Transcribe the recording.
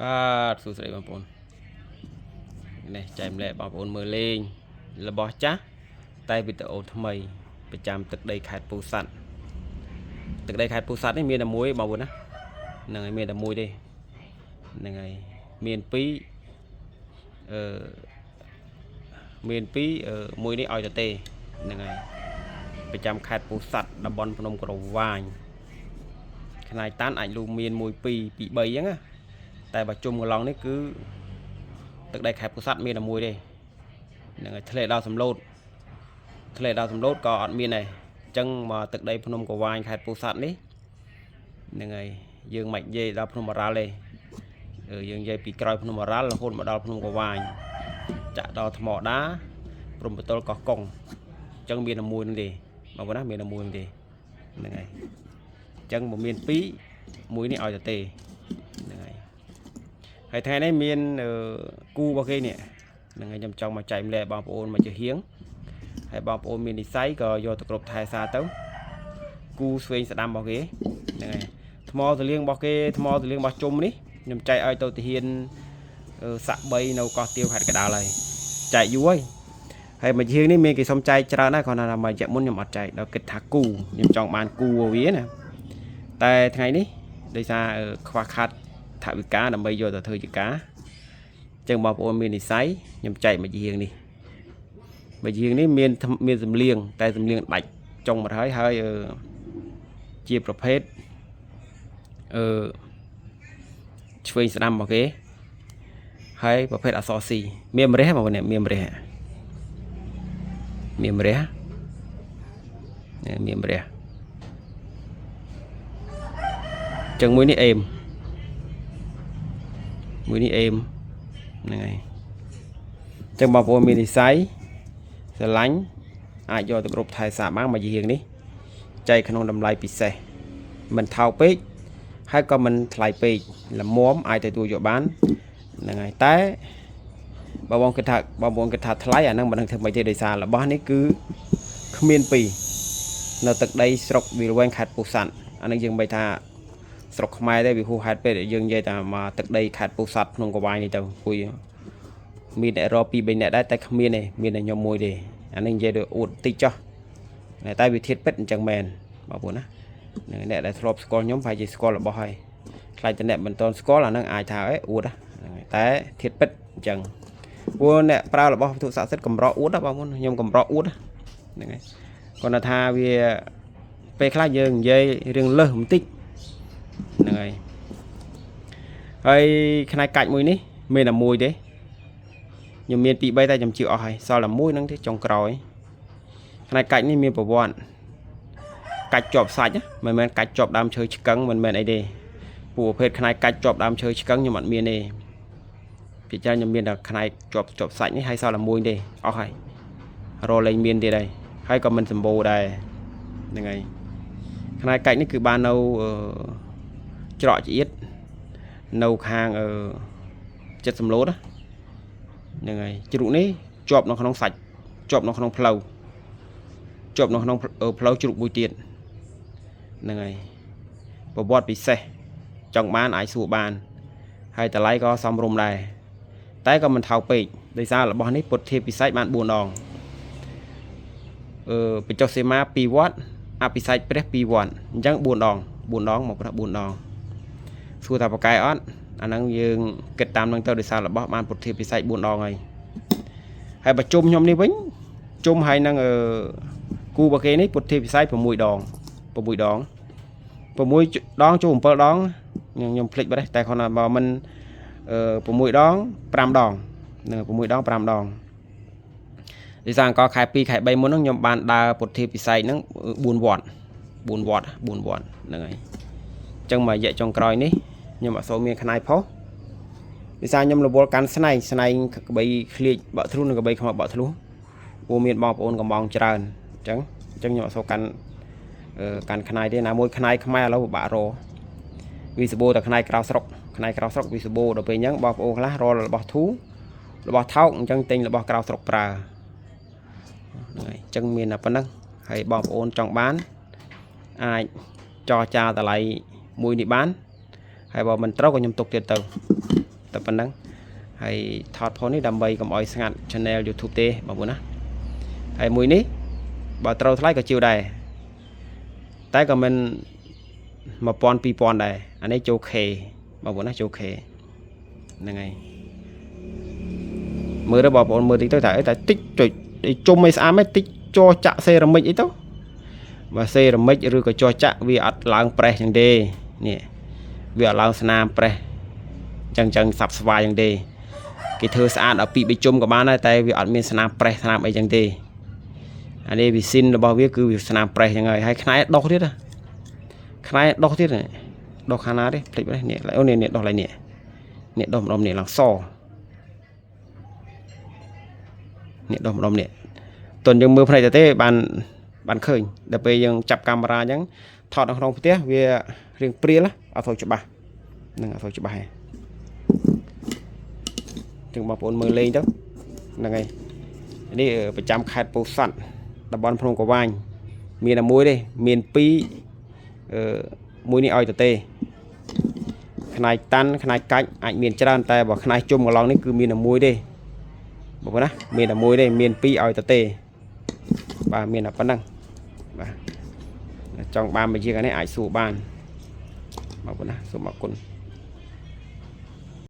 បាទសួស្តីបងប្អូននេះចែកម្លែកបងប្អូនមើលលេងរបស់ចាស់តែវីដេអូថ្មីប្រចាំទឹកដីខេត្តពោធិ៍សាត់ទឹកដីខេត្តពោធិ៍សាត់នេះមានតែមួយបងប្អូនណាហ្នឹងហើយមានតែមួយទេហ្នឹងហើយមានពីរអឺមានពីរអឺមួយនេះឲ្យទៅទេហ្នឹងហើយប្រចាំខេត្តពោធិ៍សាត់តំបន់ភ្នំក្រវាញខ្នាយតាន់អាចលូមាន1 2 2 3អញ្ចឹងណាតែបើជុំកន្លងនេះគឺទឹកដីខេត្តពោធិ៍សាត់មានតែមួយទេហ្នឹងហើយធ្លាដល់សំឡូតធ្លាដល់សំឡូតក៏អត់មានដែរអញ្ចឹងមកទឹកដីភ្នំក្រវាញខេត្តពោធិ៍សាត់នេះហ្នឹងហើយយើងមិននិយាយដល់ភ្នំបារ៉ាល់ទេយើងនិយាយពីក្រោយភ្នំបារ៉ាល់រហូតមកដល់ភ្នំក្រវាញចាក់ដល់ថ្មដាព្រំបទលកោះកុងអញ្ចឹងមានតែមួយហ្នឹងទេបងប្អូនណាមានតែមួយហ្នឹងទេហ្នឹងហើយអញ្ចឹងបើមានពីរមួយនេះឲ្យទៅទេហ្នឹងហើយហើយថ្ងៃនេះមានគូរបស់គេនេះហ្នឹងហើយខ្ញុំចង់មកចែកម្លែកបងប្អូនមកជាហៀងហើយបងប្អូនមាននិស័យក៏យកទៅគ្រប់ថែសារទៅគូស្វែងស្ដាំរបស់គេហ្នឹងហើយថ្មទលៀងរបស់គេថ្មទលៀងរបស់ជុំនេះខ្ញុំចែកឲ្យទៅទាហានសាក់3នៅកោះទាវខេត្តកណ្ដាលហើយចែកយូរហើយហើយមួយជាងនេះមានគេសុំចែកច្រើនដែរគ្រាន់តែថាមួយរយៈមុនខ្ញុំអត់ចែកដល់គិតថាគូខ្ញុំចង់បានគូវាណាតែថ្ងៃនេះដោយសារខ្វះខាតថវិកាដើម្បីយកទៅធ្វើជាការអញ្ចឹងបងប្អូនមាននិស័យខ្ញុំចែកមួយជាងនេះមួយជាងនេះមានមានសំលៀងតែសំលៀងដាច់ចុងមកហើយហើយជាប្រភេទអឺឆ្វេងស្ដាំរបស់គេហើយប្រភេទអក្សរ C មានម្រះបងប្អូនមានម្រះមានម្រះមានម្រះចឹងមួយនេះអេមមួយនេះអេមហ្នឹងហើយចឹងបងប្អូនមាននិស័យស្រឡាញ់អាចយកទៅគ្រប់ថែសាបានមកជារៀងនេះចែកក្នុងតម្លៃពិសេសមិនថោកពេកហើយក៏មិនថ្លៃពេកល្មមអាចទទួលយកបានហ្នឹងហើយតែបើបងគិតថាបងប្អូនគិតថាថ្លៃអាហ្នឹងមិនដឹងធ្វើម៉េចទេដោយសាររបស់នេះគឺគ្មានពីរនៅទឹកដីស្រុកវាលវែងខេត្តពោធិ៍សាត់អាហ្នឹងយើងមិនថាស្រុកខ្មែរទេវាហួសហេតុពេកយើងនិយាយថាមកទឹកដីខេត្តពោធិ៍សាត់ក្នុងកវ៉ាយនេះទៅគួយមានអ្នករក2 3អ្នកដែរតែគ្មានទេមានតែខ្ញុំមួយទេអានេះនិយាយដោយអួតតិចចុះតែវាធៀបពិតអញ្ចឹងមែនបងប្អូនណាអ្នកដែលធ្លាប់ស្គាល់ខ្ញុំប្រហែលជាស្គាល់របស់ហើយខ្លាចតែអ្នកមិនទាន់ស្គាល់អាហ្នឹងអាចថាអេអួតហ្នឹងតែធៀបពិតអញ្ចឹងព្រោះអ្នកប្រើរបស់វត្ថុស័ក្តិសិទ្ធិកម្រអួតណាបងប្អូនខ្ញុំកម្រអួតហ្នឹងហើយគាត់ថាវាពេលខ្លះយើងនិយាយរឿងលើសបន្តិចហ្នឹងហើយហើយផ្នែកកាច់មួយនេះមានតែមួយទេខ្ញុំមាន2 3តែខ្ញុំជឿអស់ហើយសល់តែមួយហ្នឹងទេចុងក្រោយផ្នែកកាច់នេះមានប្រវត្តិកាច់ជាប់សាច់មិនមែនកាច់ជាប់ដើមឈើឆ្កឹងមិនមែនអីទេពួកប្រភេទផ្នែកកាច់ជាប់ដើមឈើឆ្កឹងខ្ញុំអត់មានទេពីច្រើនខ្ញុំមានតែផ្នែកជាប់ជាប់សាច់នេះហើយសល់តែមួយទេអស់ហើយរលែងមានទៀតហើយហើយក៏មិនសម្បូរដែរហ្នឹងហើយផ្នែកកាច់នេះគឺបាននៅច្រកឆ្អៀតនៅខាងចិត្តសំឡូតហ្នឹងហើយជ្រូកនេះជាប់នៅក្នុងសាច់ជាប់នៅក្នុងផ្លូវជាប់នៅក្នុងផ្លូវជ្រូកមួយទៀតហ្នឹងហើយប្រវត្តិពិសេសចង់បានអាចសួរបានហើយតម្លៃក៏សមរម្យដែរតែក៏មិនថោកពេកដោយសាររបស់នេះពុទ្ធាពិសេសបាន4ដងបញ្ចុះសីមា2វត្តអភិសេកព្រះ2វត្តអញ្ចឹង4ដង4ដងមកព្រះ4ដងសួរថាប្រកែអត់អាហ្នឹងយើងគិតតាមនឹងទៅដោយសាររបស់បានពុទ្ធាពិសេស4ដងហើយហើយបើជុំខ្ញុំនេះវិញជុំហើយនឹងគូរបស់គេនេះពុទ្ធាពិសេស6ដង6ដង6ដងចូល7ដងខ្ញុំភ្លេចបាត់តែគាត់ថាបើមិន6ដង5ដងនឹង6ដង5ដងដោយសារអង្គខែ2ខែ3មុនហ្នឹងខ្ញុំបានដើរពុទ្ធាពិសេសហ្នឹង4វត្ត4វត្ត4វត្តហ្នឹងហើយអញ្ចឹងមួយរយៈចុងក្រោយនេះខ្ញុំអត់សូវមានខ្នាយផុសដោយសារខ្ញុំរវល់កាន់ស្នែងស្នែងក្បីឃ្លៀកបាក់ធ្លុះនិងក្បីខ្មៅបាក់ធ្លុះព្រោះមានបងប្អូនកំងច្រើនអញ្ចឹងអញ្ចឹងខ្ញុំអត់សូវកាន់កាន់ខ្នាយទេណាមួយខ្នាយខ្មែរឥឡូវពិបាករវាសបោតែខ្នាយក្រៅស្រុកខ្នាយក្រៅស្រុកវាសបោដល់ពេលអញ្ចឹងបងប្អូនខ្លះររបស់ធូរបស់ថោកអញ្ចឹងទិញរបស់ក្រៅស្រុកប្រើហ្នឹងហើយអញ្ចឹងមានតែប៉ុណ្្នឹងហើយបងប្អូនចង់បានអាចចរចាតម្លៃមួយនេះបានហើយបើមិនត្រូវក៏ខ្ញុំទុកទៀតទៅ តែប៉ុណ្ណឹងហើយថតផុសនេះដើម្បីកុំឲ្យស្ងាត់ channel YouTube ទេបងប្អូនណាហើយមួយនេះបើត្រូវថ្លៃក៏ជាវដែរតែក៏មិន1000 2000ដែរអានេះចូល K បងប្អូនណាចូល K ហ្នឹងហើយមើលទៅបងប្អូនមើលតិចទៅតែអីតែតិចចុចជុំឲ្យស្អាតមិនតិចចោចាក់សេរ៉ាមិចអីទៅបើសេរ៉ាមិចឬក៏ចោចាក់វាអត់ឡើងប្រេះចឹងទេនេះវាអត់ឡើងស្នាមប្រេះចឹងចឹងសាប់ស្វាយចឹងទេគេធ្វើស្អាតដល់ពី3ជុំក៏បានដែរតែវាអត់មានស្នាមប្រេះស្នាមអីចឹងទេអានេះវាស៊ីនរបស់វាគឺវាស្នាមប្រេះចឹងហើយហើយខ្នែដោះទៀតណាខ្នែដោះទៀតដោះខាងណាទេភ្លេចនេះនេះអូនេះនេះដោះឡើងនេះនេះដោះម្ដុំនេះឡើងសនេះដោះម្ដុំនេះតន់យើងមើលភ្នែកទៅទេបានបានឃើញដល់ពេលយើងចាប់កាមេរ៉ាអញ្ចឹងថតនៅក្នុងផ្ទះវារៀងព្រាលអត់សូវច្បាស់នឹងអត់សូវច្បាស់ទេចឹងបងប្អូនមើលលេងទៅហ្នឹងហើយនេះប្រចាំខេត្តពោធិ៍សាត់តំបន់ភ្នំក្រវាញមានតែមួយទេមានពីរអឺមួយនេះឲ្យទៅទេខ្នាយតាន់ខ្នាយកាច់អាចមានច្រើនតែបើខ្នាយជុំកន្លងនេះគឺមានតែមួយទេបងប្អូនណាមានតែមួយទេមានពីរឲ្យទៅទេបាទមានតែប៉ុណ្ណឹងបាទចង់បានមួយជាងអានេះអាចសួរបានបងប្អូនណាសូមអរគុណ។